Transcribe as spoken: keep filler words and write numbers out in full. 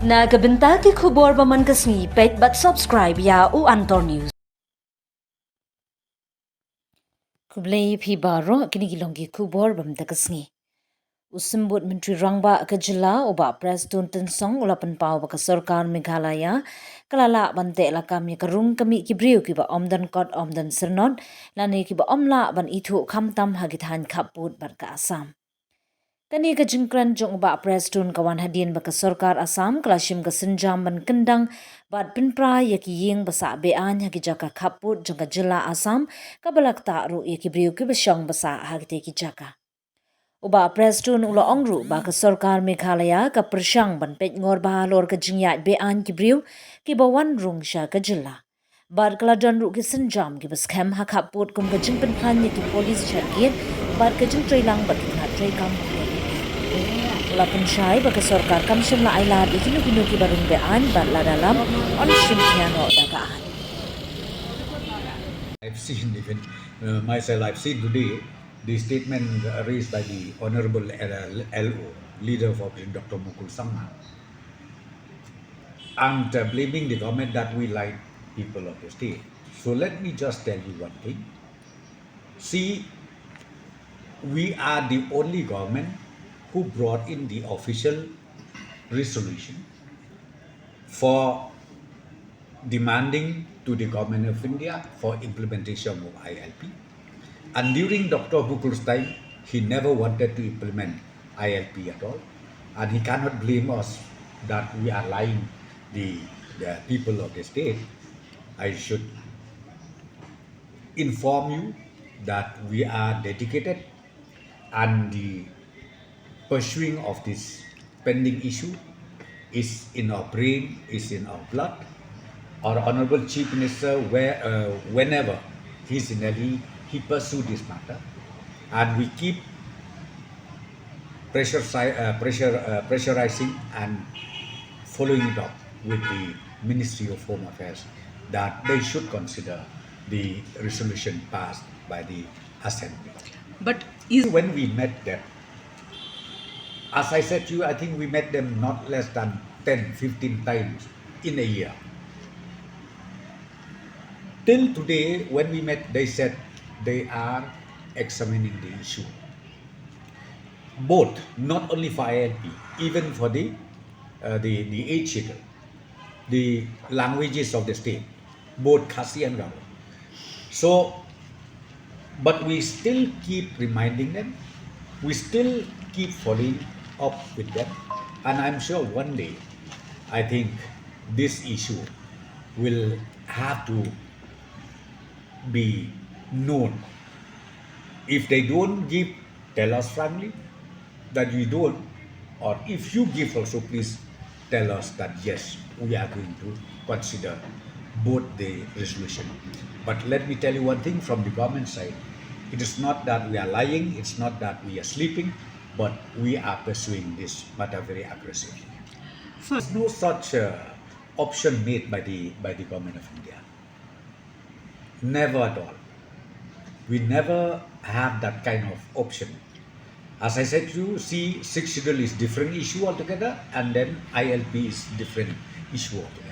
Na ka bynta ki khubor ba man ka sngi, peit bad subscribe ïa u Antor News. Khublei phi baroh, kine ki long ki khubor ba mynta ka sngi. U Symbud Myntri Rangbah ka jylla, u Bah Prestone Tynsong, u la pynpaw ba ka sorkar Meghalaya ka la lah ban teh lakam ïa ka rung ka mih ki briew kiba ym don kot ym don syrnod, lane kiba ym lah ban ithuh khamtam ha ki thaiñ khappud bad ka Assam. Kane ka jingkren jong u Bah Prestone ka wan hadien ba ka sorkar Assam ka la shim ka sienjam ban kyndang bad pynpra ïa ki ïing ba sah be-aiñ ha ki jaka khappud jong ka jylla Assam, kaba la ktah ruh ïa ki briew kiba shong ba sah ha kitei ki jaka. U Bah Prestone u la ong ruh ba ka sorkar Meghalaya ka pyrshang ban peit ngor bha halor ka jingïaid be-aiñ ki briew kiba wan rung sha ka jylla. Bad ka la don ruh ki sienjam kiba skhem ha khappud kum ka jingpynkhlaiñ ïa ki police shadien bad ka jingtreilang bad ki tnat treikam. U la pynshai ba ka sorkar kam shym la ailad ïa kino kino kiba rung be-aiñ bad lada lam yn shim khia noh da ka aiñ. I've seen even, uh, myself, I've seen today the statement raised by the Honorable L O, leader of opposition, Doctor Mukul Sangma, and, uh, blaming the government that we lie people of the state. So let me just tell you one thing. See, we are the only government who brought in the official resolution for demanding to the Government of India for implementation of I L P. And during Doctor Mukul's time, he never wanted to implement I L P at all. And he cannot blame us that we are lying the, the people of the state. I should inform you that we are dedicated and the pursuing of this pending issue is in our brain, is in our blood. Our Honorable Chief Minister, where, uh, whenever he's in Delhi, he pursue this matter, and we keep pressure, si- uh, pressure, uh, pressurizing and following it up with the Ministry of Home Affairs that they should consider the resolution passed by the Assembly. But is when we met them, as I said to you, I think we met them not less than ten, fifteen times in a year. Till today, when we met, they said they are examining the issue. Both, not only for I L P, even for the, uh, the, the eighth schedule, the languages of the state, both Khasi and Garo. So, but we still keep reminding them, we still keep following up with them, and I'm sure one day, I think this issue will have to be known. If they don't give, tell us frankly that you don't, or if you give also, please tell us that yes, we are going to consider both the resolution. But let me tell you one thing from the government side. It is not that we are lying, it's not that we are sleeping, but we are pursuing this matter very aggressively. So there's no such, uh, option made by the, by the Government of India. Never at all. We never have that kind of option. As I said to you, see, Sixth Schedule is different issue altogether, and then I L P is different issue altogether.